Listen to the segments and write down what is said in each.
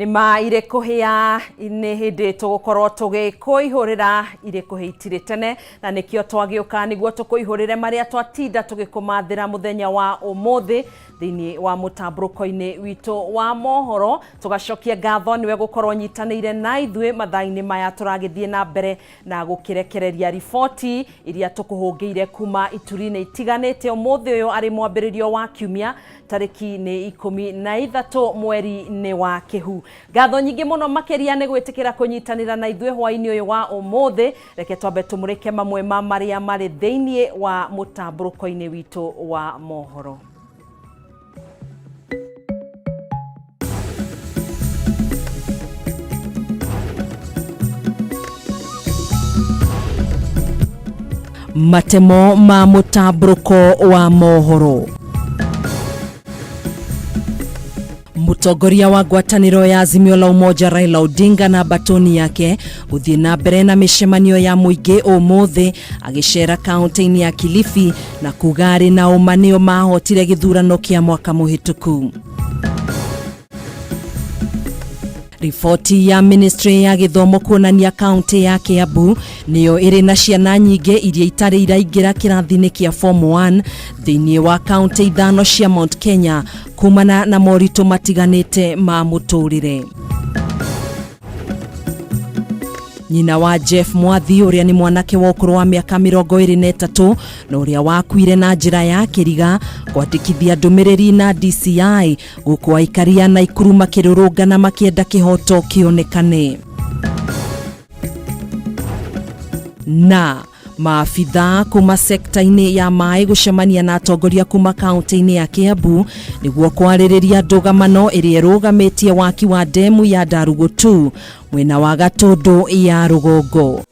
Nĩ ma irĩ kũhĩa nĩ hĩndĩ tũgũkorwo tũgĩkũihũrĩra irĩ kũhĩa itirĩ tene na nĩkĩo twagĩũka nĩguo tũkũihũrĩre marĩa twatinda tũgĩkũmathĩra mũthenya wa ũmũthĩ thĩinĩ wa mũtambũrũko-inĩ witũ wa mohoro. Tũgacokia ngatho nĩwe gũkorwo nyitanĩire na ithuĩ mathaa-inĩ maya tũragĩthiĩ na mbere na gũkĩrekereria riboti iria tũkũhũngĩire kuma ituri-inĩ itiganĩte ũmũthĩ ũyũ arĩ mwambĩrĩrio wa kiumia tarĩki nĩ 13 mweri-inĩ wa Kĩhu. Ngatho nyingĩ mũno makĩria nĩ gwĩtĩkĩra kũnyitanĩra na ithuĩ hwaĩ-inĩ ũyũ wa ũmũthĩ. Reke twambe tũmũrĩke mamwe ma marĩa marĩ thĩinĩ wa mũtambũrũko-inĩ witũ wa mohoro. Matemo ma mũtambũrũko wa mohoro. Mũtongoria wa ngwatanĩro ya Azimio la Umoja Raila Odinga na mbatoni yake gũthiĩ na mbere na mĩcemanio ya mũingĩ ũmũthĩ agĩcera kaunti-inĩ ya Kilifi na kuga arĩ na ũma nĩo mahotire gĩthurano kĩa mwaka mũhĩtũku. Riboti ya ministry ya gĩthomo kuonania kaunti ya Kiambu nĩyo ĩrĩ na ciana nyingĩ iria itarĩ iraingĩra kĩrathi-inĩ kĩa form 1 thĩinĩ wa kaunti ithano cia Mount Kenya kumana na moritũ matiganĩte ma mũtũrĩre. Nyina wa Jeff Mwathi ũrĩa nĩ mwanake wa ũkũrũ wa mĩaka 23 na ũrĩa wakuire na njĩra ya kĩriga kwandĩkithia ndũmĩrĩri na DCI gũkũ aikari a Naikuru makĩrũrũngana makĩenda kĩhoto kĩonekane. Na maabithaa kuma sekta-inĩ ya maĩ gũcemania na atongoria kuma kaunti-inĩ ya Kiambu nĩguo kwarĩrĩria ndũgamano ĩrĩa ĩrũgamĩtie waki wa ndemu ya Ndarugutu mwena wa Gatũndũ ya rũgongo.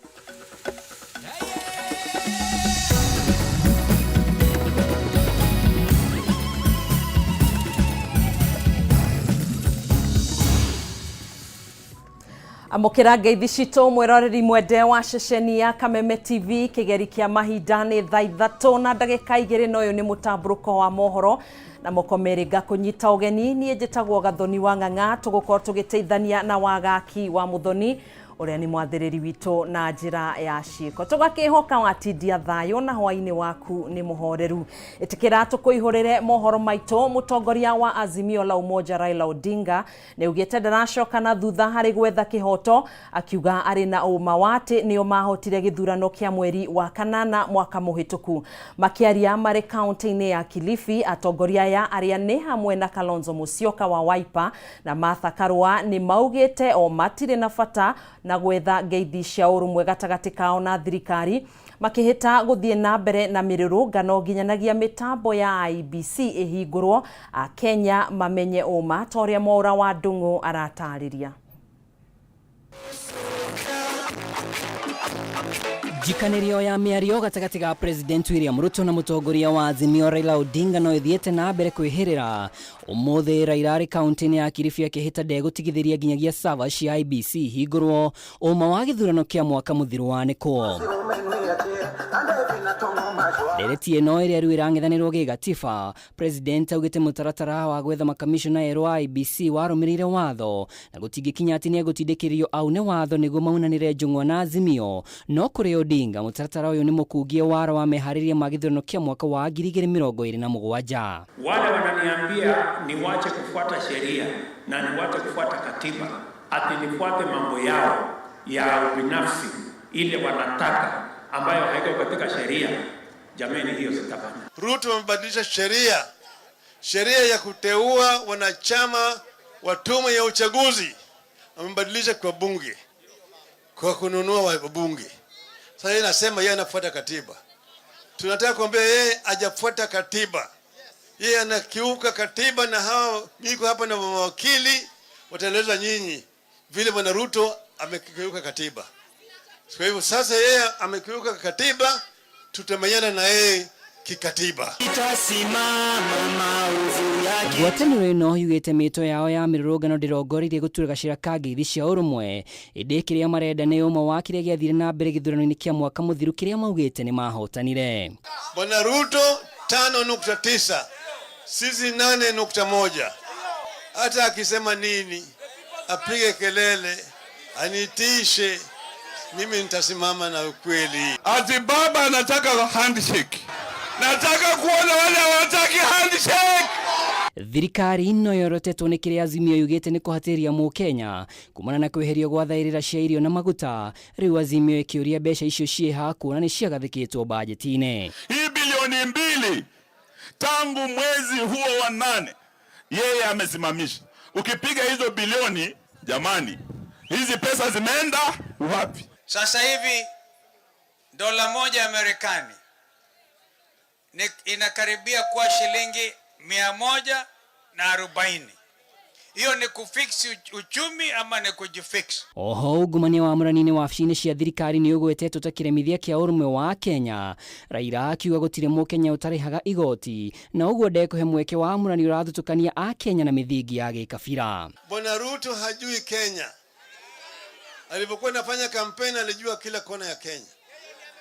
Amũkĩra ngeithi citũ mwĩroreri mwende wa ceceni ya Kameme TV kĩgeri kĩa mahinda nĩ thaa 3 na ndagĩka 2 na ũyũ nĩ mũtambũrũko wa mohoro na moko merĩ ngakũnyita ũgeni. Niĩ njĩtagwo Gathoni wa Ng'ang'a, tũgũkorwo tũgĩteithania na Wagaki wa Mũthoni ũrĩa nĩ mwathĩrĩri witũ na njĩra ya ciĩko. Tũgakĩhoka watindia thayũ na hwainĩ waku nĩ mũhoreru. Ĩtĩkĩra tũkũihũrĩre mohoro maitũ. Mũtongoria wa Azimio la Umoja Raila Odinga nĩaugĩte ndaracoka na thutha harĩ gwetha kĩhoto, akiuga arĩ na ũma wa atĩ nĩo mahotire gĩthurano kĩa mweri wa kanana mwaka mũhĩtũku. Makĩaria marĩ kaunti-inĩ ya Kilifi, atongoria aya arĩa nĩ hamwe na Kalonzo Musyoka wa Wiper na Martha Karua nĩ maugĩte o matirĩ na bata na gwetha ngeithi cia ũrũmwe gatagatĩ kao na thirikari, makĩhĩta gũthiĩ na mbere na mĩrũrũngano nginyanagia mĩtambo ya IEBC ĩhingũrwo, Akenya mamenye ũma ta ũrĩa Mwaũra wa Ndung'u aratarĩria. Njikanĩrio ya mĩario gatagatĩ ga President William Ruto na mũtongoria wa Azimio Raila Odinga no ĩthiĩte na mbere kwĩhĩrĩra. Ũmũthĩ Raila arĩ kaunti-inĩ ya Kilifi akĩhĩta ndegũtigithĩria nginyagia server cia IEBC ihingũrwo, ũma wa gĩthurano kĩa mwaka mũthiru wanĩkwo. Ndereti ĩno ĩrĩa rĩu ĩrang'ethanĩrwo gĩgatiba, President augĩte mũtaratara wa gwetha makamishona erũ a IEBC warũmĩrĩire watho na gũtingĩkinya atĩ nĩegũtindĩkĩrĩrio aune watho nĩguo maunanĩre njũng'wa na Azimio. No kũrĩ Odinga, mũtaratara ũyũ nĩ mũkungie wara wa meharĩria ma gĩthurano kĩa mwaka wa 2027. Wale wananiambia niwache kufuata sheria na niwache kufuata katiba, ati nifuate mambo yao ya ubinafsi ile wanataka ambayo haiko katika sheria. Jameni, hiyo sitafanya. Ruto amebadilisha sheria, sheria ya kuteua wanachama wa tume ya uchaguzi amebadilisha kwa bunge, kwa kununua wabunge. Sasa yeye anasema yeye anafuata katiba. Tunataka kuambia yeye hajafuata katiba, yeye anakiuka katiba, na hao niko hapa na mawakili wataeleza nyinyi vile bwana Ruto amekiuka katiba. Kwa hivyo sasa yeye amekiuka katiba, tutamenyana na yeye kikatiba. Ngwatanĩro ĩno yugĩte mĩto yao ya mĩrũrũngano ndĩrongoreirie gũtura gacĩra ka ngeithi cia ũrũmwe, ĩndĩ kĩrĩa marenda nĩ ũma wa kĩrĩa gĩathire na mbere gĩthurano-inĩ kĩa mwaka mũthiru kĩrĩa maugĩte nĩ mahotanire. Bwana Ruto 5.9, sisi 8.1. Hata akisema nini, apige kelele, anitishe, mimi nitasimama na ukweli. Ati baba anataka handshake. Nataka kuona wale hawataki handshake. Thirikari no yorotetwo nĩ kĩrĩa Azimio yugĩte nĩ kũhatĩrĩria mũkenya kumana na kweherio gwa thaĩrĩra cia irio na maguta. Rĩu Azimio ĩkĩũria mbeca icio ciĩha kuona nĩ ciagathĩkĩtwo bajeti-inĩ. Hii bilioni 2 tangu mwezi huo wa 8 yeye amesimamisha. Ukipiga hizo bilioni, jamani, hizi pesa zimeenda wapi? Sasa hivi dola 1 ya Marekani inakaribia kuwa shilingi 140. Hiyo ni kufix uchumi ama ni kujifix? Oho ungumania wa mũrani-inĩ wabici-inĩ cia thirikari nĩ ũgwetetwo ta kĩremithia kĩa ũrũmwe wa Kenya. Raila akiuga gũtirĩ mũkenya ũtarĩhaga igoti na ũguo ndekũhe mweke wa mũrani ũrathutũkania a Kenya na mĩthingi ya gĩkabira. Bwana Ruto hajui Kenya. Alipokuwa anafanya kampeni alijua kila kona ya Kenya,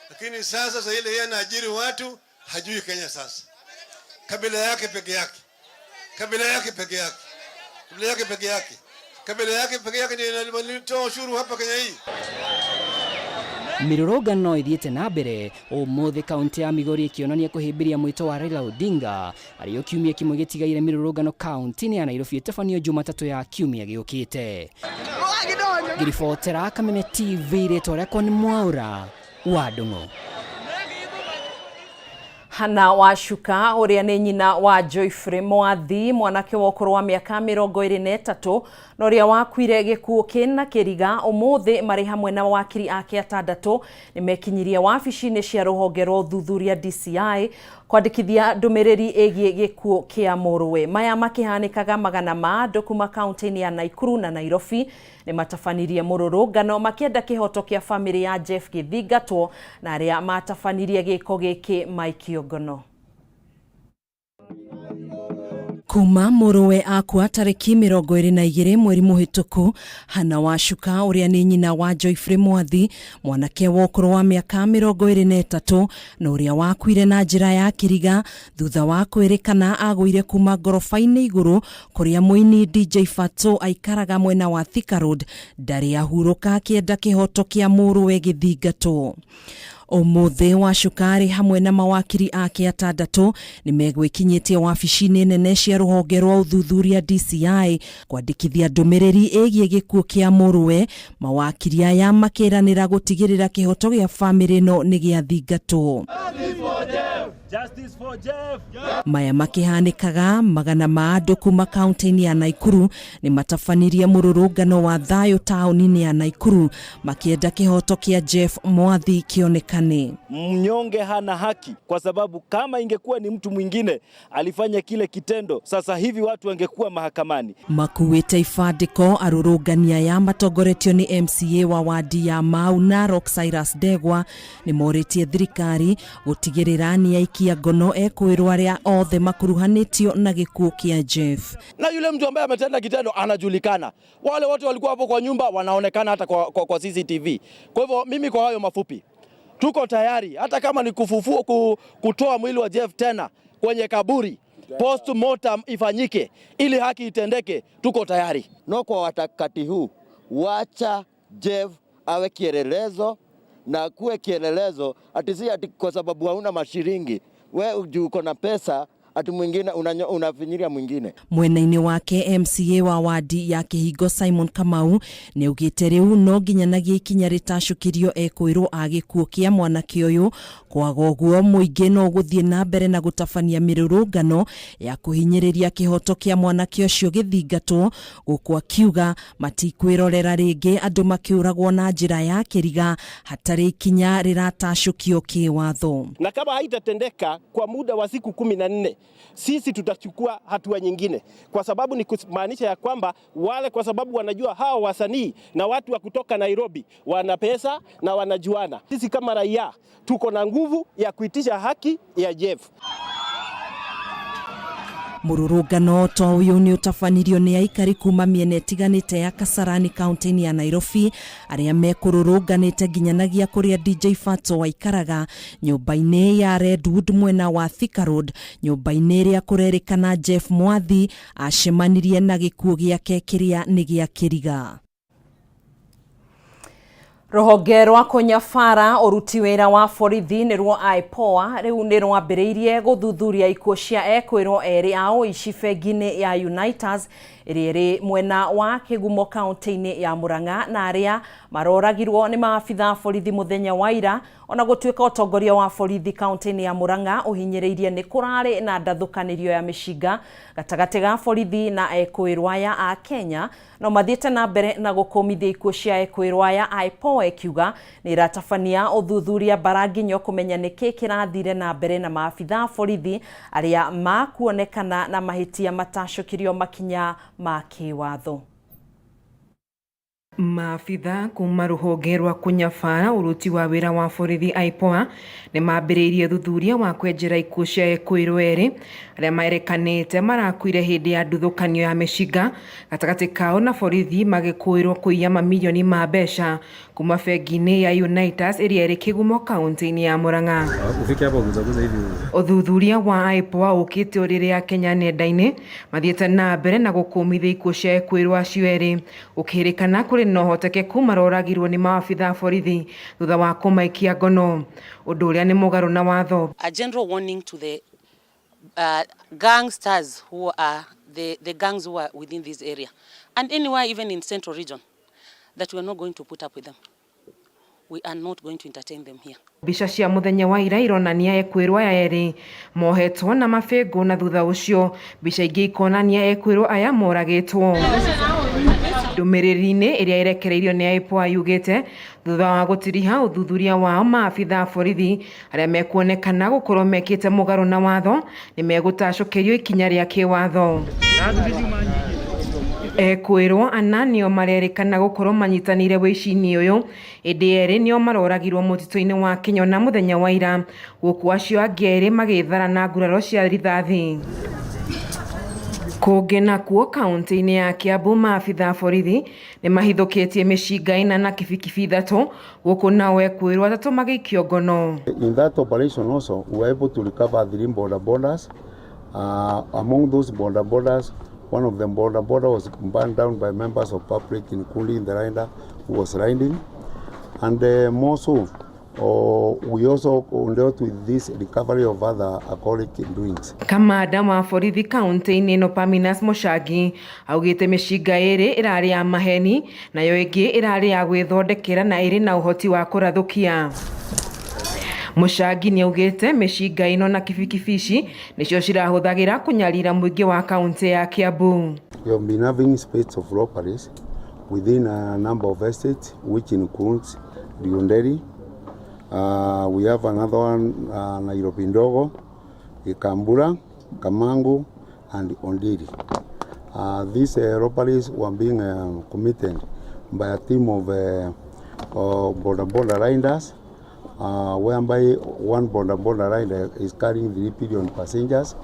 lakini sasa ile yeye anaajiri watu hajui Kenya sasa. Kabila yake peke yake, kabila yake peke yake, kabila yake peke yake, kabila yake peke yake ndio inalitoa ushuru hapa Kenya hii. Mĩrũrũngano ĩthiĩte na mbere ũmũthĩ kaunti ya Migori ĩkĩonania kũhĩmbĩria mwĩto wa Raila Odinga arĩo kiumia kĩmwe gĩtigaire mĩrũrũngano kaunti-inĩ ya Nairobi ĩtabanio Jumatatũ ya kiumia gĩũkĩte. Ngĩribotera Kameme TV rĩtwa rĩakwa nĩ Mwaura wa Ndung'u. Hannah Wacuka ũrĩa nĩ nyina wa Joyfrey Mwathi mwanake wa ũkũrũ wa mĩaka 23 na ũrĩa wakuire gĩkuũ kĩna kĩriga ũmũthĩ marĩ hamwe na wakiri ake atandatũ nĩmekinyirie wabici-inĩ cia rũhonge rwa ũthuthuria DCI kwandĩkithia ndũmĩrĩri ĩgiĩ gĩkuũ kĩa mũrũwe. Maya makĩhanĩkaga magana ma andũ kuma kaunti-inĩ ya Nakuru na Nairobi nĩmatabanirie mũrũrũngano makĩenda kĩhoto kĩa bamĩrĩ ya Jeff gĩthingatwo na arĩa matabanirie gĩko gĩkĩ maikio ngono. Kuma mũrũwe akua tarĩki 22 mweri mũhĩtũku, Hannah Wacuka ũrĩa nĩ nyina wa Joyfrey Mwathi mwanake wa ũkũrũ wa mĩaka 23 na ũrĩa wakuire na njĩra ya kĩriga thutha wa kwĩrĩkana agũire kuma ngoroba-inĩ igũrũ kũrĩa mũini DJ Fatxo aikaraga mwena wa Thika Road ndarĩ ahurũka akĩenda kĩhoto kĩa mũrũwe gĩthingatwo. Ũmũthĩ Wacuka arĩ hamwe na mawakiri ake atandatũ nĩmegwĩkinyĩtie wabici-inĩ nene cia rũhonge rwa ũthuthuria DCI kwandĩkithia ndũmĩrĩri ĩgiĩ gĩkuũ kĩa mũrũwe. Mawakiri aya makĩranĩra gũtigĩrĩra kĩhoto gĩa bamĩrĩ ĩno nĩ gĩathingatwo. Maya makĩhanĩkaga magana ma andũ kuma kaunti-inĩ ya Nakuru nĩmatabanirie mũrũrũngano wa thayũ taũni-inĩ ya Nakuru makĩenda kĩhoto kĩa Jeff Mwathi kĩonekane. Mnyonge hana haki, kwa sababu kama ingekuwa ni mtu mwingine alifanya kile kitendo, sasa hivi watu wangekuwa mahakamani. Makuĩte ibandĩko arũrũngani aya matongoretio nĩ MCA wa wadi ya Mau Narok Cyrus Ndegwa nĩmorĩtie thirikari gũtigĩrĩra nĩ aikia ngono ekwĩrwo arĩa othe makuruhanĩtio na gĩkuũ kĩa Jeff. Na yule mtu ambaye ametenda kitendo anajulikana. Wale wote walikuwa hapo kwa nyumba wanaonekana hata kwa CCTV. Kwa hivyo mimi kwa hayo mafupi, tuko tayari hata kama ni kufufua kutoa mwili wa Jeff tena kwenye kaburi, postmortem ifanyike ili haki itendeke, tuko tayari. No kwa wakati huu wacha Jeff awe kielelezo na kuwe kielelezo, ati si ati kwa sababu hauna mashilingi we juu uko na pesa ati mwingine unafinyiria mwingine. Mwena-inĩ wake MCA wa wadi ya Kĩhingo Simon Kamau nĩaugĩte rĩu no nginyanagia ikinya rĩtacũkĩrio ekwĩrwo a gĩkuũ kĩa mwanake ũyũ, kwaga ũguo mũingĩ no ũgũthiĩ na mbere na gũtabania mĩrũrũngano ya kũhinyĩrĩria kĩhoto kĩa mwanake ũcio gĩthingatwo, gũkũ akiuga matikwĩrorera rĩngĩ andũ makĩũragwo na njĩra ya kĩriga hatarĩ ikinya rĩratacũkio kĩwatho. Na kama haitatendeka kwa muda wa siku 14, sisi tutachukua hatua nyingine, kwa sababu ni kumaanisha ya kwamba wale, kwa sababu wanajua hao wasanii na watu wa kutoka Nairobi wana pesa na wanajuana. Sisi kama raia tuko na nguvu ya kuitisha haki ya Jeff. Mũrũrũngano ta ũyũ nĩ ũtabanirio nĩ aikari kuma mĩena ĩtiganĩte ya Kasarani kaunti-inĩ ya Nairobi arĩa mekũrũrũnganĩte nginyanagia kũrĩa DJ Fatxo aikaraga nyũmba-inĩ ya Redwood mwena wa Thika Road, nyũmba-inĩ ĩrĩa kũrerĩkana Jeff Mwathi acemanirie na gĩkuũ gĩake kĩrĩa nĩ gĩa kĩriga. Rũhonge rwa kũnyabara ũruti wĩra wa borithi nĩruo IPOA rĩu nĩ rwambĩrĩirie gũthuthuria ikuũ cia ekwĩrwo erĩ a ũici bengi-inĩ ya Unitas ĩrĩa ĩrĩ mwena wa Kĩgumo kaunti-inĩ ya Murang'a na arĩa maroragirwo nĩ maabitha a borithi mũthenya wa ira. Ona gũtuĩka ũtongoria wa borithi kaunti-inĩ ya Murang'a ũhinyĩrĩirie nĩ kũrarĩ na ndathũkanĩrio ya mĩcinga gatagatĩ ga borithi na ekũĩrwo aya a Kenya, no mathiĩte na mbere na gũkũmithia ikuũ cia ekũĩrwo aya, IPOA ĩkiuga nĩ ĩratabania ũthuthuria mbaranginyo kũmenya nĩkĩ kĩrathire na mbere na maabitha a borithi arĩa makuonekana na mahĩtia matacũkĩrio makinya ma kĩwatho. Maabitha kuma rũhonge rwa kũnyabara ũruti wa wĩra wa borithi IPOA nĩ mambĩrĩirie ũthuthuria wa kwenjera ikuũ cia ekũĩrwo erĩ arĩa merekanĩte marakuire hĩndĩ ya nduthũkanio ya mĩcinga gatagatĩ kao na borithi magĩkũĩrwo kũiya mamirioni ma mbeca kuma bengi-inĩ ya Unitas ĩrĩa ĩrĩ Kĩgumo kaunti-inĩ ya Murang'a. Ũthuthuria wa IPOA ũkĩte o rĩrĩa Kenya nenda-inĩ mathiĩte na mbere na gũkũmithia ikuũ cia ekũĩrwo acio erĩ gũkĩrĩkana kũrĩ na ũhotekeku maroragirwo nĩ maabitha a borithi thutha wa kũmaikia ngono, ũndũ ũrĩa nĩ mũgarũ na watho. A general warning to the gangsters who are the gangs who are within this area and anywhere even in Central Region that we are not going to put up with them. We are not going to entertain them here. Mbica cia mũthenya wa ira ironania ekwĩrwo aya erĩ mohetwo na mabĩngũ na thutha ũcio mbica ingĩ ikonania ekwĩrwo aya moragĩtwo. Ndũmĩrĩri-inĩ ĩrĩa ĩrekereirio nĩ IPOA yugĩte thutha wa gũtiriha ũthuthuria wao maabitha a borithi arĩa mekuonekana gũkorwo mekĩte mũgarũ na watho nĩ megũtacũkĩrio ikinya rĩa kĩwatho. Ekwĩrwo ana nĩo marerĩkana gũkorwo manyitanĩire wĩici-inĩ ũyũ ĩndĩ erĩ nĩo maroragirwo mũtitũ-inĩ wa Kĩnyona mũthenya wa ira gũkũ acio angĩ erĩ magĩthara na nguraro cia rithathi. Kũngĩ nakuo kaunti-inĩ ya Kiambu maabitha a borithi nĩ mahithũkĩtie mĩcinga ĩna na kibikibi ithatũ gũkũ nao ekwĩrwo atatũ magĩikio ngono. In that operation also we were able to recover 3 border borders. Among those border borders, one of the border border was burned down by members of public, including the rider who was riding. And more so, we also dealt with this recovery of other alcoholic drinks. Kamanda wa borithi kaunti-inĩ ĩno Paminas Mũcangi augĩte mĩcinga ĩrĩ ĩrarĩ ya maheni nayo ĩngĩ ĩrarĩ ya gwĩthondekera na ĩrĩ na ũhoti wa kũrathũkia. Mũcangi nĩaugĩte mĩcinga ĩno na kibikibi ici nĩcio cirahũthagĩra kũnyarira mũingĩ wa kaunti ya Kiambu. We have been having spate of robberies within a number of estates, which includes Rionderi. We have another one, Nairobi Ndogo, Ikambura, Kamangu, and Ondiri. These robberies were being committed by a team of border border riders, whereby one border border rider is carrying 3 billion passengers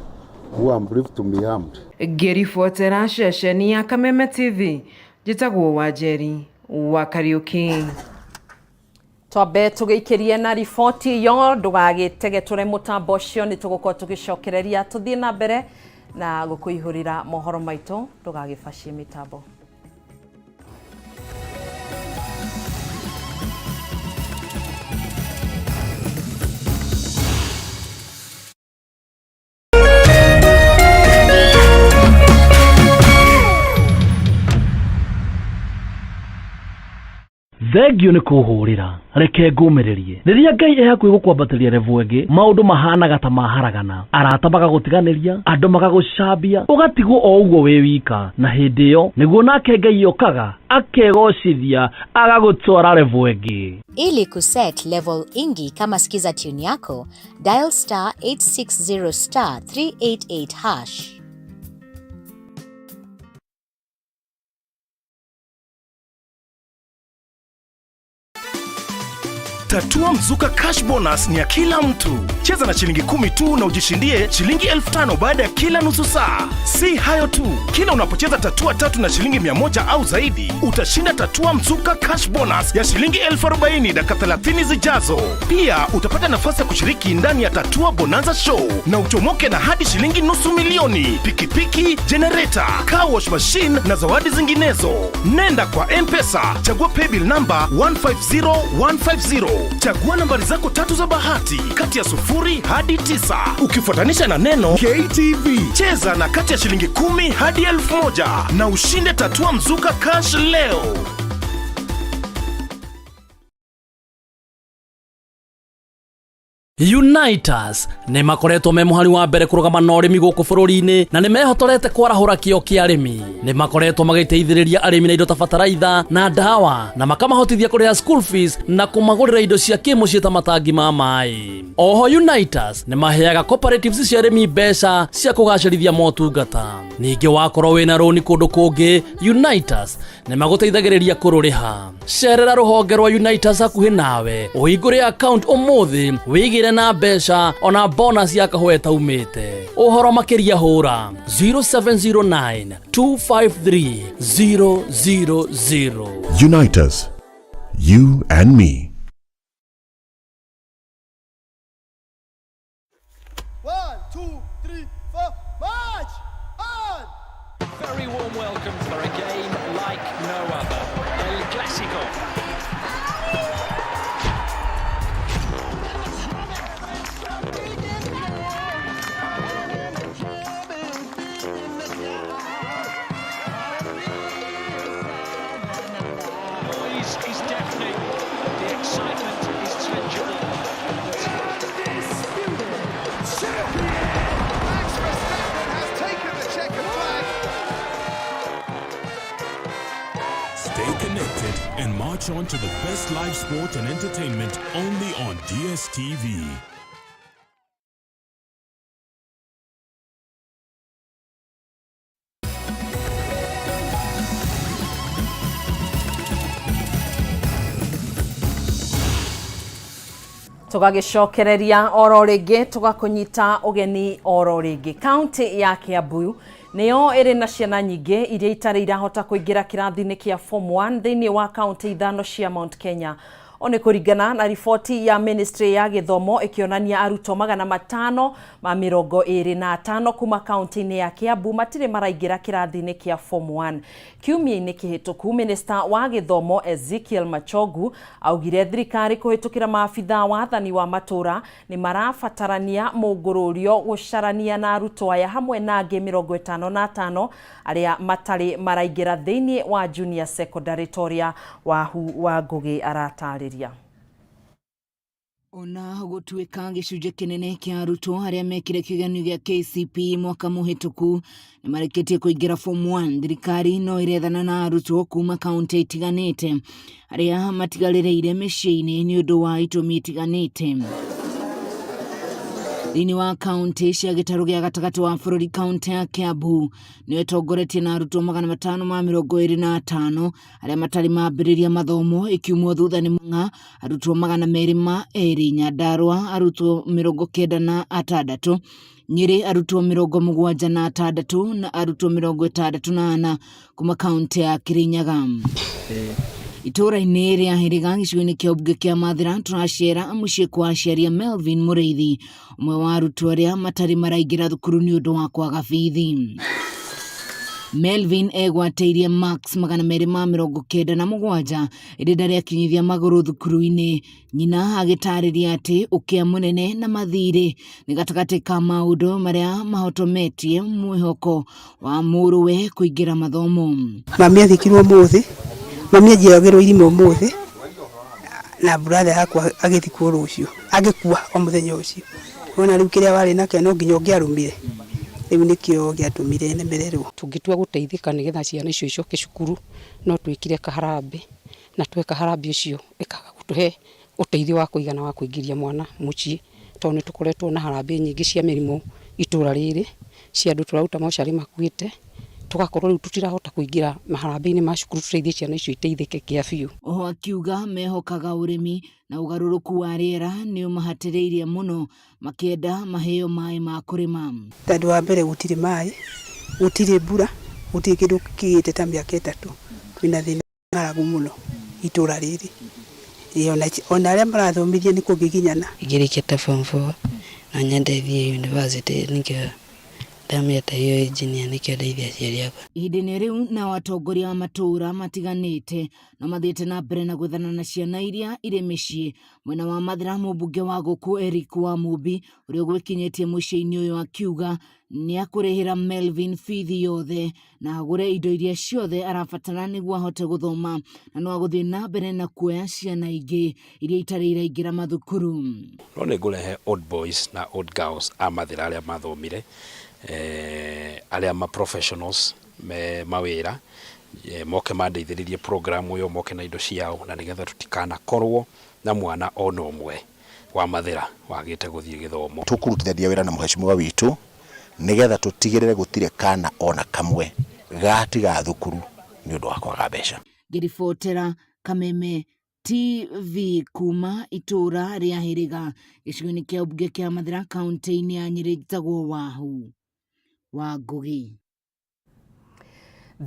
who are believed to be armed. Ngĩribotera ceceni ya Kameme TV, njĩtagwo Wanjeri wa Kariuki. Twambe tũgĩikĩrie na riboti ĩyo ndũgagĩtege tũre mũtambo ũcio nĩ tũgũkorwo tũgĩcokereria tũthiĩ na mbere na gũkũihũrĩra mohoro maitũ ndũgagĩbacie mĩtambo. Thengio nĩ kũhũrĩra reke ngũmĩrĩrie rĩrĩa Ngai e hakuhĩ gũkwambatĩria level ĩngĩ maũndũ mahanaga ta maharagana arata magagũtiganĩria andũ magagũcambia ũgatigwo o ũguo wĩ wika na hĩndĩ ĩyo nĩguo nake Ngai okaga akegocithia agagũtwara level ĩngĩ. Ili kuset level ingi kama skiza tune yako, dial star 860 star 388 hash. Tatua Mzuka Cash Bonus ni ya kila mtu. Cheza na shilingi 10 tu na ujishindie shilingi 5,000 baada ya kila nusu saa. Si hayo tu, kila unapocheza tatua tatu na shilingi 100 au zaidi, utashinda Tatua Mzuka Cash Bonus ya shilingi 40,000 dakika 30 zijazo. Pia utapata nafasi ya kushiriki ndani ya Tatua Bonanza Show na uchomoke na hadi shilingi 500,000, pikipiki, generator, car wash machine na zawadi zinginezo. Nenda kwa M-Pesa, chagua paybill number 150150, chagua nambari zako tatu za bahati kati ya 0 hadi 9, ukifuatanisha na neno KTV. Cheza na kati ya shilingi 10 hadi 1,000 na ushinde Tatua Mzuka Cash leo. Unitas nĩ makoretwo me mũhari wa mbere kũrũgama na ũrĩmi gũkũ bũrũri-inĩ na nĩ mehotorete kwarahũra kĩo kĩa arĩmi. Nĩ makoretwo magĩteithĩrĩria arĩmi na indo ta bataraitha na ndawa na makamahotithia kũrĩha school fees na kũmagũrĩra indo cia kĩmũciĩ ta matangi ma maĩ. Oho Unitas nĩ maheaga cooperatives cia arĩmi mbeca cia kũgacĩrithia motungata. Ningĩ wakorwo wĩna rũni kũndũ kũngĩ, Unitas nĩ magũteithagĩrĩria kũrũrĩha. Cerera rũhonge rwa Unitas hakuhĩ nawe ũhingũre account ũmũthĩ wĩigĩre na mbeca ona bonus ya kahũa ĩtaumĩte. Ũhoro makĩria hũra 0709 253 000. Unite us, you and me. 1, 2, 3, 4, march on! Very warm welcome for a game like no other. El Clasico. Noise is deafening. The excitement is tangible. Max Verstappen has taken the checkered flag. Stay connected and march on to the best live sport and entertainment only on DSTV. Tũgagĩcokereria oro rĩngĩ, tũgakũnyita ũgeni oro rĩngĩ. Kaunti ya Kiambu nĩyo ĩrĩ na ciana nyingĩ iria itarĩ irahota kũingĩra kĩrathi-inĩ kĩa form 1 thĩinĩ wa kaunti ithano cia Mount Kenya. O nĩ kũringana na riboti ya ministry ya gĩthomo ĩkĩonania arutwo 525 kuma kaunti-inĩ ya Kiambu matirĩ maraingĩra kĩrathi-inĩ kĩa form 1. Kiumia-inĩ kĩhĩtũku, minista wa gĩthomo Ezekiel Machogu augire thirikari kũhĩtũkĩra maabitha wathani wa matũra nĩ marabatarania mũngũrũrio gũcarania na arutwo aya hamwe na angĩ 55 arĩa matarĩ maraingĩra thĩinĩ wa junior secondary toria Wahu wa Ngũgĩ aratarĩria. Ona gũtuĩka gĩcunjĩ kĩnene kĩa arutwo arĩa mekire kĩgeranio gĩa KCPE mwaka mũhĩtũku nĩ marĩkĩtie kũingĩra form 1, thirikari no ĩrethana na arutwo kuma kaunti itiganĩte arĩa matigarĩrĩire mĩciĩ-inĩ nĩ ũndũ wa itũmi itiganĩte. Thĩinĩ wa kaunti cia gĩtarũ gĩa gatagatĩ wa bũrũri, kaunti ya Kiambu nĩyo ĩtongoretie na arutwo 525 arĩa matarĩ mambĩrĩria mathomo, ĩkiumwo thutha nĩ Murang'a arutwo 202, Nyandarua arutwo 96, Nyĩrĩ arutwo 76 na arutwo 64 kuma kaunti ya Kirinyaga. Itũũra-inĩ rĩa Hĩrĩga gĩcigo-inĩ kĩa ũmbunge kĩa Mathĩra, tũracera mũciĩ kwa aciari a Melvin Mũrĩithi, ũmwe wa arutwo arĩa matarĩ maraingĩra thukuru nĩ ũndũ wa kwaga bithi. Melvin egwatĩirie marks 297 ĩndĩ ndarĩ akinyithia magũrũ thukuru-inĩ. Nyina agĩtarĩria atĩ ũkĩa mũnene na mathirĩ nĩ gatagatĩ ka maũndũ marĩa mahotometie mwĩhoko wa mũrũwe kũingĩra mathomo. Mami athikirwo ũmũthĩ, mami anjiagĩrwo irima ũmũthĩ na brother yakwa agĩthikwo rũciũ, agĩkua o mũthenya ũcio. Wona rĩu kĩrĩa warĩ nakĩo no nginya ũngĩarũmire, rĩu nĩkĩo gĩatũmire nemererwo. Tũngĩtua gũteithĩka nĩgetha ciana icio icoke cukuru, no twĩkire kaharambĩ, na tweka harambĩ ũcio ĩkaga gũtũhe ũteithio wa kũigana wa kũingĩria mwana mũciĩ, tondũ nĩ tũkoretwo na harambĩ nyingĩ cia mĩrimũ itũra rĩrĩ, cia andũ tũraruta mocarĩ makuĩte. Tũgakorwo rĩu tũtirahota kũingĩra maharambĩ-inĩ ma cukuru tũteithie ciana icio iteithĩke kĩa biũ. Oho akiuga mehokaga ũrĩmi na ũgarũrũku wa rĩera nĩ ũmahatĩrĩirie mũno makĩenda maheo maĩ ma kũrĩma. Tondũ wa mbere gũtirĩ maĩ, gũtirĩ mbura, gũtirĩ kĩndũ kĩgĩte ta mĩaka ĩtatũ twĩna thĩna ng'aragu mũno itũra rĩrĩ. Ĩĩ ona arĩa marathomithia nĩ kũgiginyana. Ngĩrĩkia ta form 4 no nyende thiĩ university nĩkĩo ndamĩeta ĩyo engineer nĩkĩo ndeithie aciari akwa. Ihinda-inĩ rĩu nao atongoria a matũũra matiganĩte no mathiĩte na mbere na gwethana na ciana iria irĩ mĩciĩ. Mwena wa Mathĩra mũmbunge wa gũkũ Eric Wamumbi ũrĩa ũgwĩkinyĩtie mũciĩ-inĩ ũyũ akiuga nĩ akũrĩhĩra Melvin bithi yothe na agũre indo iria ciothe arabatara nĩguo ahote gũthoma na no agũthiĩ na mbere na kuoya ciana ingĩ iria itarĩ iraingĩra mathukuru. No nĩ ngũrehe old boys na old girls a Mathĩra arĩa mathomire, eh, arĩa ma professionals me mawĩra, eh, moke mandeithĩrĩrie program ĩyo, moke na indo ciao na nĩgetha tũtikanakorwo na mwana ona ũmwe wa Mathĩra wagĩte gũthiĩ gĩthomo. Tũkũrutithania wĩra na mũheshimiwa witũ nĩgetha tũtigĩrĩre gũtirĩ kana ona kamwe gatiga thukuru nĩ ũndũ wa kwaga mbeca. Ngĩribotera Kameme TV kuma itũũra rĩa Hĩrĩga gĩcigo-inĩ kĩa ũmbunge kĩa Mathĩra kaũntĩ-inĩ ya Nyĩrĩ njĩtagwo Wahu wa Ngũgĩ.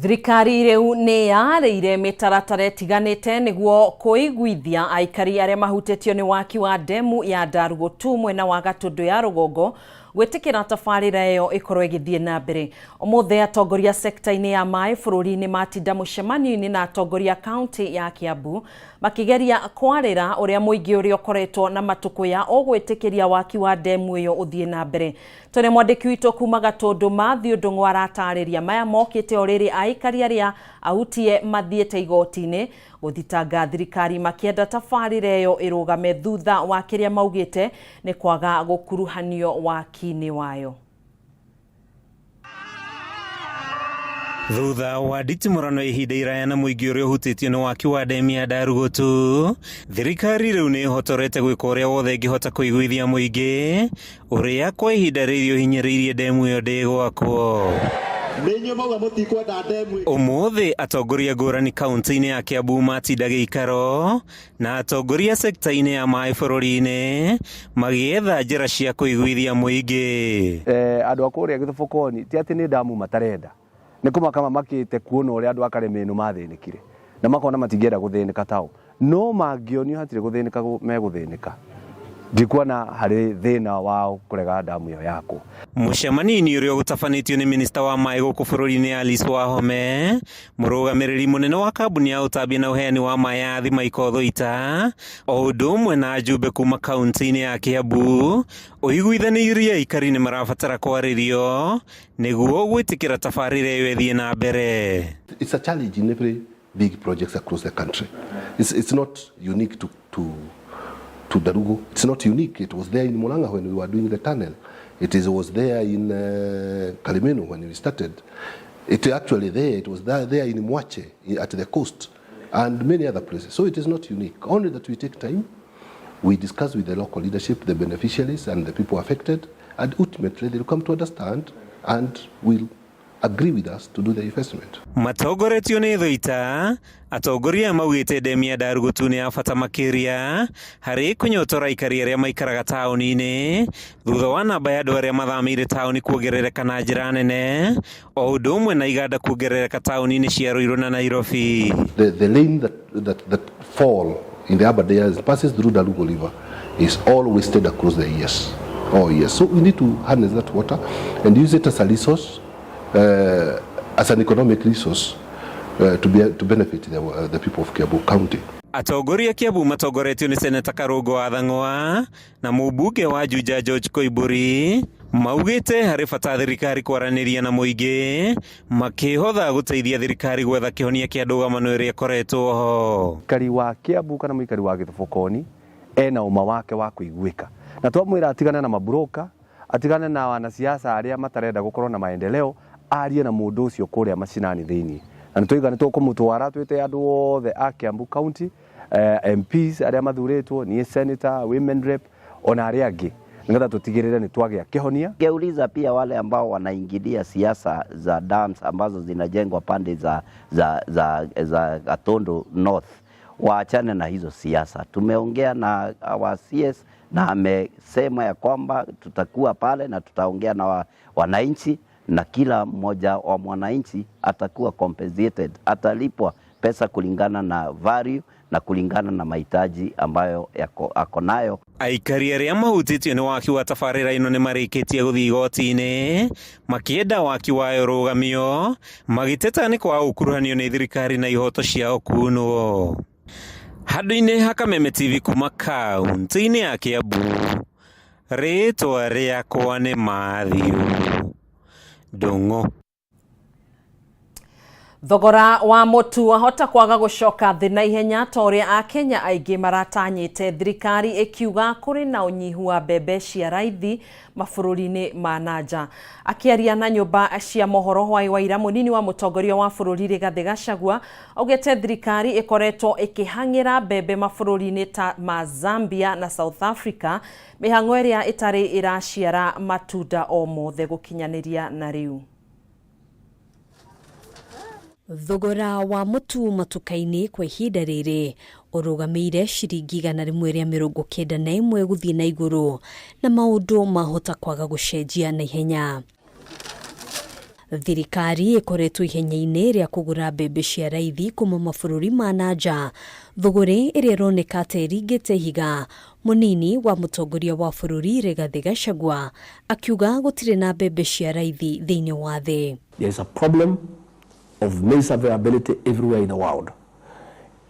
Thirikari rĩu nĩ yarĩire mĩtaratara ĩtiganĩte nĩguo kũiguithia aikari arĩa mahutĩtio nĩ waki wa ndemu ya Ndarugutu mwena wa Gatũndũ ya rũgongo gwĩtĩkĩra tabarĩra ĩyo ĩkorwo ĩgĩthiĩ na mbere. Ũmũthĩ atongoria sekta-inĩ ya maĩ bũrũri-inĩ matinda mũcemanio-inĩ na atongoria kaunti ya Kiambu makĩgeria kwarĩra ũrĩa mũingĩ ũrĩa ũkoretwo na matũkũya ũgwĩtĩkĩria waki wa ndemu ĩyo ũthiĩ na mbere. Tũrĩ mwandĩki witũ kuma Gatũndũ Matthew Ndung'u aratarĩria maya mokĩte o rĩrĩ aikari arĩa ahutie mathiĩte igoti-inĩ gũthitanga thirikari makĩenda tabarĩra ĩyo ĩrũgame thutha wa kĩrĩa maugĩte nĩ kwaga gũkuruhanio waki-inĩ wayo. Thutha wa nditimũrano ya ihinda iraya na mũingĩ ũrĩa ũhutĩtio nĩ waki wa ndemu ya Ndarugutu, thirikari rĩu nĩ ĩhotorete gwĩka ũrĩa wothe ĩngĩhota kũiguithia mũingĩ ũrĩa kwa ihinda rĩrĩ ũhinyĩrĩirie ndemu ĩyo ndĩgwakwo. Ũmũthĩ atongoria ngũrani kaunti-inĩ ya Kiambu matinda gĩikaro na atongoria sekta-inĩ ya maĩ bũrũri-inĩ magĩetha njĩra cia kũiguithia mũingĩ. Andũ a kũrĩa Gĩthũbũkoni ti atĩ nĩ ndamu matarenda, nĩ kũmaka mamakĩte kuona ũrĩa andũ a Karemenu mathĩnĩkire na makona matingĩenda gũthĩnĩka tao, no mangĩonio hatirĩ gũthĩnĩka megũthĩnĩka, ndikuona harĩ thĩna wao kũrega ndamu ĩyo yakwo. Mũcemanio-inĩ ũrĩa ũgũtabanĩtio nĩ minista wa maĩ gũkũ bũrũri-inĩ Alice Wahome, mũrũgamĩrĩri mũnene wa kambuni ya ũtambia na ũheani wa maĩ ya Athi Michael Thuita, o ũndũ ũmwe na ajumbe kuma kaunti-inĩ ya Kiambu, ũiguithanĩirie aikari nĩ marabatara kwarĩrio nĩguo gwĩtĩkĩra tabarĩra ĩyo ĩthiĩ na mbere. It's a challenge in every big projects across the country. It's not unique to Ndarugu. It's not unique. It was there in Murang'a when we were doing the tunnel. It was there in Karimenu when we started. It actually there. It was there in Mwache at the coast and many other places. So it is not unique. Only that we take time, we discuss with the local leadership, the beneficiaries and the people affected, and ultimately they'll come to understand and will agree with us to do the investment. Matongoretio nĩ Thuita, atongoria aya maugĩte ndemu ya Ndarugutu nĩ ya bata makĩria harĩ kũnyotora aikari arĩa maikaraga taũni-inĩ thutha wa namba ya andũ arĩa mathamĩire taũni kuongerereka na njĩra nene o ũndũ ũmwe na iganda kuongerereka taũni-inĩ cia Ruiru na Nairobi. The rain that fall in the urban areas passes through Ndarugu River is all wasted across the years. Oh yes, so we need to harness that water and use it as a resource, as an economic resource to benefit the people of Kiambu County. Atongoria Kiambu matongoretio nĩ Seneta Karũngũ wa Thang'wa na mũmbunge wa Juja George Koimbũri maugĩte harĩ bata thirikari kwaranĩria na mũingĩ makĩhotha gũteithia thirikari gwetha kĩhonia kĩa ndũgamano ĩrĩa ĩkoretwo ho. Mũikari wa Kiambu kana mũikari wa Gĩthũbũkoni ena ũma wake wa kũiguĩka, na twamwĩra atigane na maburoka, atigane na wanasiasa arĩa matarenda gũkorwo na maendeleo, arie na mũndũ ũcio kũrĩa macinani thĩinĩ. Na nĩtwaiga nĩtũkũmũtwara twĩte andũ othe a Kiambu County, MPs arĩa mathurĩtwo, niĩ senator, women rep, ona arĩa angĩ. Nĩgetha tũtigĩrĩre nĩ twagĩa kĩhonia. Ngeuliza pia wale ambao wanaingilia siasa za dams ambazo zinajengwa pande za Gatundu North waachane na hizo siasa. Tumeongea na our CS na amesema ya kwamba tutakuwa pale na tutaongea na wananchi na kila mmoja wa mwananchi atakuwa compensated, atalipwa pesa kulingana na value na kulingana na mahitaji ambayo ako nayo. Aikari arĩa mahutĩtio nĩ waki wa tabarĩra ĩno nĩ marĩkĩtie gũthiĩ igoti-inĩ makĩenda waki wayo ũrũgamio, magĩteta nĩ kwaga gũkuruhanio nĩ thirikari na ihoto ciao kunwo. Handũ-inĩ ha Kameme TV kuma kaunti-inĩ ya Kiambu, rĩtwa rĩakwa nĩ Matthew Ndung'u. Thogora wa mũtu wahota kwaga gũcoka thĩ na ihenya ta ũrĩa Akenya aingĩ maratanyĩte, thirikari ĩkiuga kũrĩ na ũnyihu wa mbembe cia raithi mabũrũri-inĩ ma na nja. Akĩaria na nyũmba cia mohoro hwaĩ wa ira, mũnini wa mũtongoria wa bũrũri Rigathĩ Gachagua augĩte thirikari ĩkoretwo ĩkĩhang'ĩra mbembe mabũrũri-inĩ ta ma Zambia na South Africa, mĩhang'o ĩrĩa ĩtarĩ ĩraciara matunda o mothe gũkinyanĩria na rĩu. Thogora wa mũtu matuka-inĩ kwa ihinda rĩrĩ ũrũgamĩire ciringi 191 gũthiĩ na igũrũ, na maũndũ mahota kwaga gũcenjia na ihenya. Thirikari ĩkoretwo ihenya-inĩ rĩa kũgũra mbembe cia raithi kuma mabũrũri ma na nja, thũgũrĩ ĩrĩa ĩroneka ta ĩringĩte ihiga. Mũnini wa mũtongoria wa bũrũri Rigathĩ Gachagua akiuga gũtirĩ na mbembe cia raithi thĩinĩ wa thĩ. There is a problem of maize availability everywhere in the world.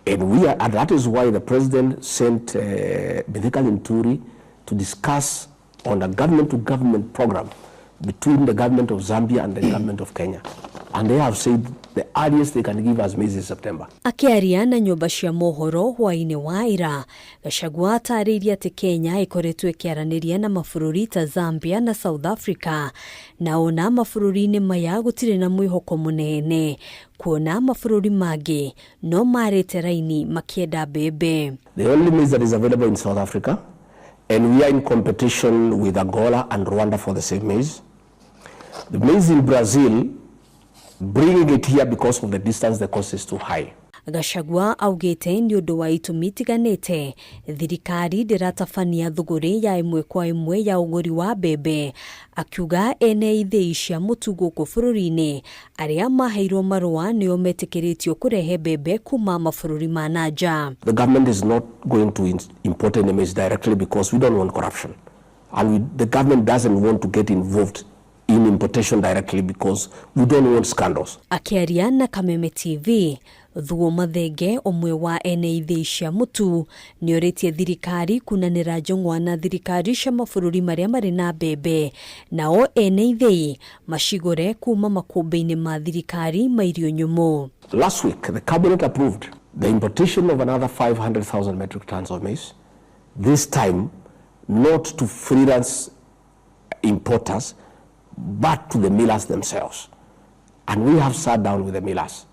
And that is why the president sent Mithika Linturi to discuss on a government-to-government program between the government of Zambia and the government of Kenya. And they have said the earliest they can give us maize is September. Akĩaria na nyũmba cia mohoro hwaĩ-inĩ wa ira, Gachagua atarĩirie atĩ Kenya ĩkoretwo ĩkĩaranĩria na mabũrũri ta Zambia na South Africa, na ona mabũrũri-inĩ maya gũtirĩ na mwĩhoko mũnene kuona mabũrũri mangĩ no marĩte raini makĩenda mbembe. The only maize that is available in South Africa, and we are in competition with Angola and Rwanda for the same maize. The maize in Brazil, bringing it here because of the distance, the cost is too high. Gachagua augĩte nĩ ũndũ wa itũmi itiganĩte thirikari ndĩratabania thũgũrĩ ya ĩmwe kwa ĩmwe ya ũgũri wa mbembe, akiuga ene ithĩi cia mũtu gũkũ bũrũri-inĩ arĩa maheirwo marũa nĩo metĩkĩrĩtio kũrehe mbembe kuma mabũrũri ma na nja. The government is not going to import any maize directly because we don't want corruption. And the government doesn't want to get involved in importation directly because we don't want scandals. Akĩaria na Kameme TV, Thuo Mathenge ũmwe wa ene ithĩi cia mũtu nĩorĩtie thirikari kunanĩra njong'wa na thirikari cia mabũrũri marĩa marĩ na mbembe, nao ene ithĩi macigũre kuma makũmbĩ-inĩ ma thirikari ma irio nyũmũ. Last week, the cabinet approved the importation of another 500,000 metric tons of maize, this time not to freelance importers, but to the millers themselves. And we have sat down with the millers.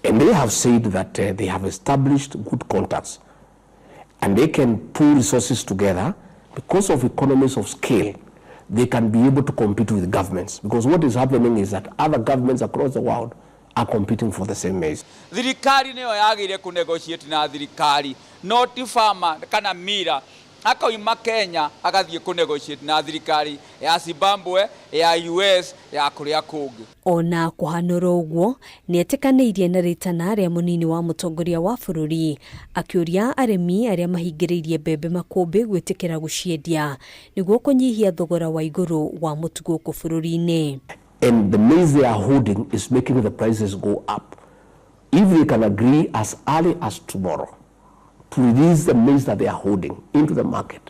And they have said that they have established good contacts and they can pool resources together. Because of economies of scale, they can be able to compete with governments. Because what is happening is that other governments across the world are competing for the same maize. Thirikari nĩyo yagĩrĩire kũ negotiate na thirikari, no ti farmer kana miller akauma Kenya agathiĩ kũ negotiate na thirikari ya Zimbabwe, ya US, ya kũrĩa kũngĩ. Ona kũhanũra ũguo nĩetĩkanĩirie na rĩtana rĩa mũnini wa mũtongoria wa bũrũri akĩũria arĩmi arĩa mahingĩrĩirie mbembe makũmbĩ gwĩtĩkĩra gũciendia nĩguo kũnyihia thogora wa igũrũ wa mũtu gũkũ bũrũri-inĩ. And the maize they are holding is making the prices go up. If they can agree as early as tomorrow to release the maize that they are holding into the market,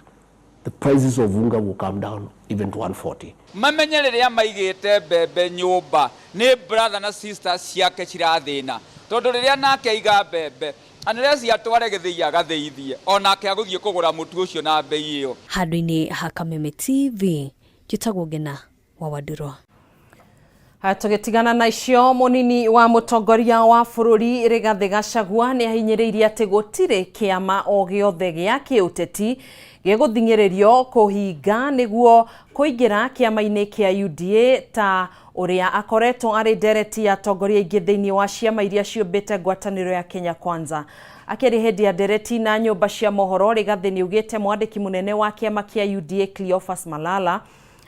the prices of unga will come down even to 140. Mamenye rĩrĩa maigĩte mbembe nyũmba nĩ brother na sister ciake cirathĩna, tondũ rĩrĩa nake aiga mbembe unless atware gĩthĩi agathĩithie, onake agũthiĩ kũgũra mũtu ũcio na mbei ĩyo. Handũ-inĩ ha Kameme TV, njĩtagwo Ngena wa Wandũrwa. Tũgĩtigana na icio, mũnini wa mũtongoria wa bũrũri Rigathĩ Gachagua nĩ ahinyĩrĩirie atĩ gũtirĩ kĩama o gĩothe gĩa kĩũteti gĩgũthing'ĩrĩrio kũhinga nĩguo kũingĩra kĩama-inĩ kĩa UDA ta ũrĩa akoretwo arĩ ndereti ya atongoria aingĩ thĩinĩ wa ciama iria ciũmbĩte ngwatanĩro ya Kenya Kwanza. Akĩaria hĩndĩ ya ndereti na nyũmba cia mohoro, Rigathĩ nĩaugĩte mwandĩki mũnene wa kĩama kĩa UDA Cleophas Malala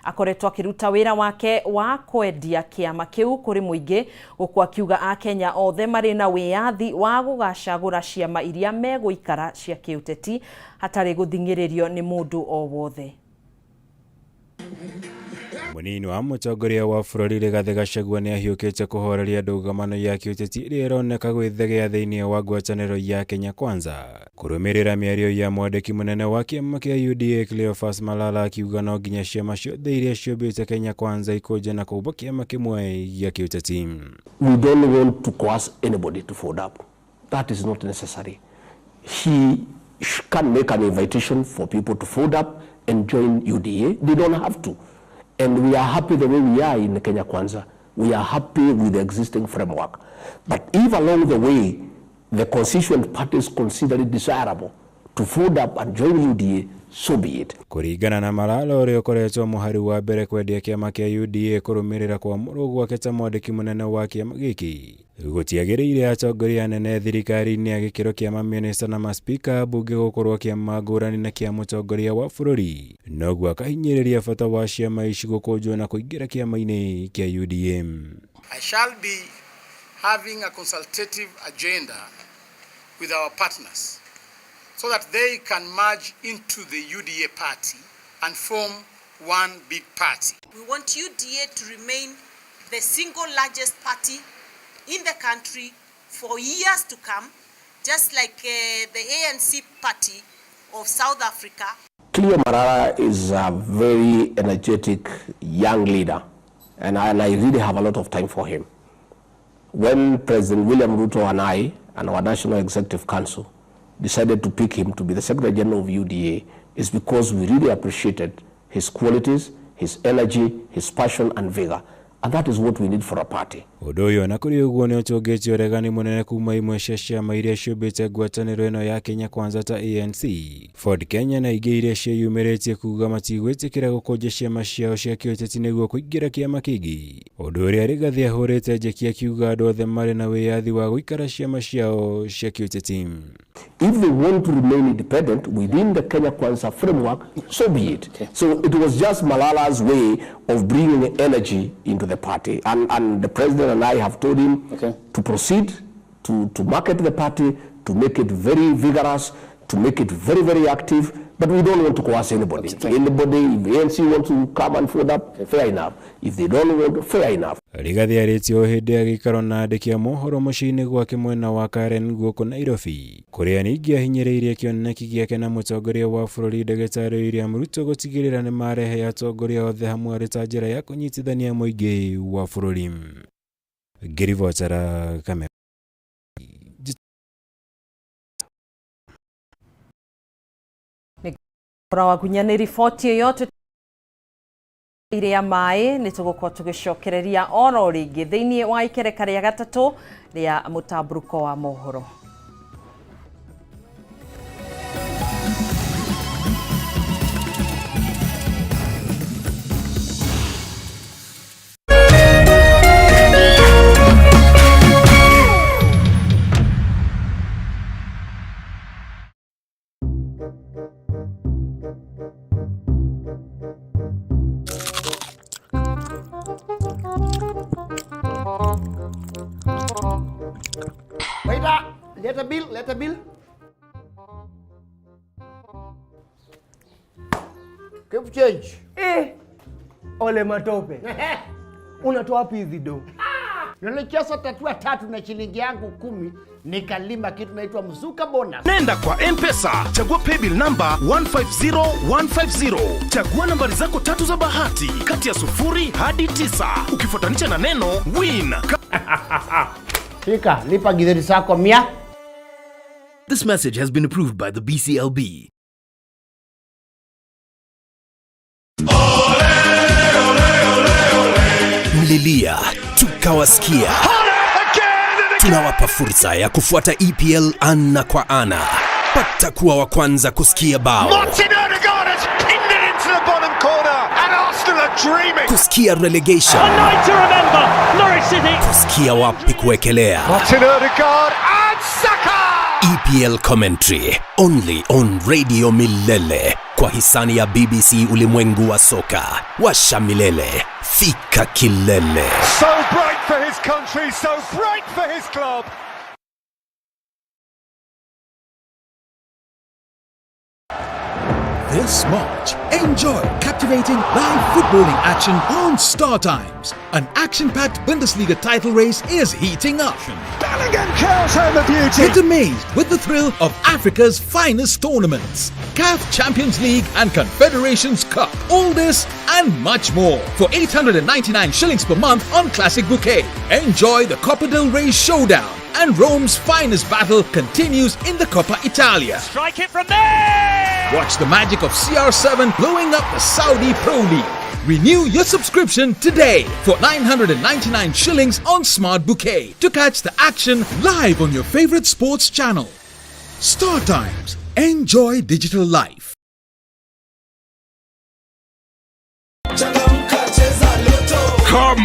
akoretwo akĩruta wĩra wake wa kwendia kĩama kĩu kũrĩ mũingĩ, gũkũ akiuga akenya othe marĩ na wĩyathi wa gũgacagũra ciama iria megũikara cia kĩũteti hatarĩ gũthing'ĩrĩrio nĩ mũndũ o wothe. Mũnini wa mũtongoria wa bũrũri Rigathĩ Gachagua nĩ ahiũkĩte kũhoreria ndũgamano ya kĩũteti ĩrĩa ĩroneka gwĩthegea thĩinĩ wa ngwatanĩro ya Kenya Kwanza. Kũrũmĩrĩra mĩario ya mwandĩki mũnene wa kĩama kĩa UDA Cleophas Malala akiuga no nginya ciama ciothe iria ciũmbĩte Kenya Kwanza ikũnje na kũũmba kĩama kĩmwe gĩa kĩũteti. We don't want to coerce anybody to fold up. That is not necessary. He can make an invitation for people to fold up and join UDA. They don't have to. And we are happy the way we are in Kenya Kwanza. We are happy with the existing framework. But if along the way, the constituent parties consider it desirable to fold up and join UDA, so be it. Kũringana na Malala ũrĩa ũkoretwo mũhari wa mbere kwendia kĩama kĩa UDA kũrũmĩrĩra kwamũrwo gwake ta mwandĩki mũnene wa kĩama gĩkĩ, gũtiagĩrĩire atongoria anene thirikari-inĩ a gĩkĩro kĩa mamĩnĩsta na maspika mbunge gũkorwo kĩama ngũrani na kĩa mũtongoria wa bũrũri, noguo akahinyĩrĩria bata wa ciama ici gũkũnjwo na kũingĩra kĩama-inĩ kĩa UDA. I shall be having a consultative agenda with our partners so that they can merge into the UDA party and form one big party. We want UDA to remain the single largest party in the country for years to come, just like the ANC party of South Africa. Cleo Malala is a very energetic young leader, and I really have a lot of time for him. When President William Ruto and I and our National Executive Council decided to pick him to be the Secretary General of UDA, is because we really appreciated his qualities, his energy, his passion and vigor. And that is what we need for a party. Ũndũ ũyũ ona kũrĩ ũguo nĩ ũtũngĩtie ũregani mũnene kuma imwe cia ciama iria ciũmbĩte ngwatanĩro ĩno ya Kenya Kwanza ta ANC, Ford Kenya na ingĩ iria ciĩyumĩrĩtie kuga matigwĩtĩkĩra gũkũnja ciama ciao cia kĩũteti nĩguo kũingĩra kĩama kĩngĩ. Ũndũ ũrĩa Rigathĩ ahũrĩte njeki akiuga andũ othe marĩ na wĩyathi wa gũikara ciama ciao cia kĩũteti. If they want to remain independent within the Kenya Kwanza framework, so be it. Okay. So it was just Malala's way of bringing energy into the party. And the president and I have told him to proceed, to market the party, to make it very vigorous, to make it very, very active. But we don't want to coerce anybody. Anybody, if ANC wants to come and fold up, fair enough. If they don't want, fair enough. Rigathĩ arĩtie o hĩndĩ ya gĩikaro na andĩki a mohoro mũciĩ-inĩ gwake mwena wa Karen gũkũ Nairobi, kũrĩa ningĩ ahinyĩrĩirie kĩoneki gĩake na mũtongoria wa bũrũri ndagĩtarĩ William Ruto gũtigĩrĩra nĩ marehe atongoria othe hamwe arĩ ta njĩra ya kũnyitithania mũingĩ wa bũrũri. Ngĩribotera Kameme. Ũra wagunya nĩ riboti ĩyo iria maĩ nĩ tũgũkorwo tũgĩcokereria oro rĩngĩ thĩinĩ wa ikereka rĩa gatatũ rĩa mũtambũrũko wa mohoro. Waiter, leta bill, leta bill. Keep change. Ole matope. Unatoa wapi hizi do? Nilicheza tatua tatu na shilingi yangu 10 nikalima kitu naitwa mzuka bonus. Nenda kwa M-Pesa, chagua paybill number 150150. Chagua nambari zako tatu za bahati kati ya 0 hadi 9 ukifuatanisha na neno win. Fika, lipa githeri zako 100. This message has been approved by the BCLB. Mlilia, Tukawasikia. Tunawapa fursa ya kufuata EPL ana kwa ana. Pata kuwa wa kwanza kusikia bao, Martin Odegaard has pinned it into the bottom corner, and Arsenal are dreaming. Kusikia relegation, A night to remember, Norwich City. Kusikia wapi kuwekelea. Martin Odegaard and Saka. EPL commentary only on Radio Milele kwa hisani ya BBC Ulimwengu wa Soka. Washa milele, fika kilele. So bright for his country, so bright for his club. This March, enjoy captivating live footballing action on Star Times. An action-packed Bundesliga title race is heating up. Bellingham curls home a beauty. Get amazed with the thrill of Africa's finest tournaments, CAF Champions League and Confederations Cup. All this and much more for 899 shillings per month on Classic Bouquet. Enjoy the Copa del Rey showdown, and Rome's finest battle continues in the Coppa Italia. Strike it from there. Watch the magic of CR7 blowing up the Saudi Pro League. Renew your subscription today for 999 shillings on Smart Bouquet to catch the action live on your favorite sports channel. Star Times. Enjoy digital life. Come.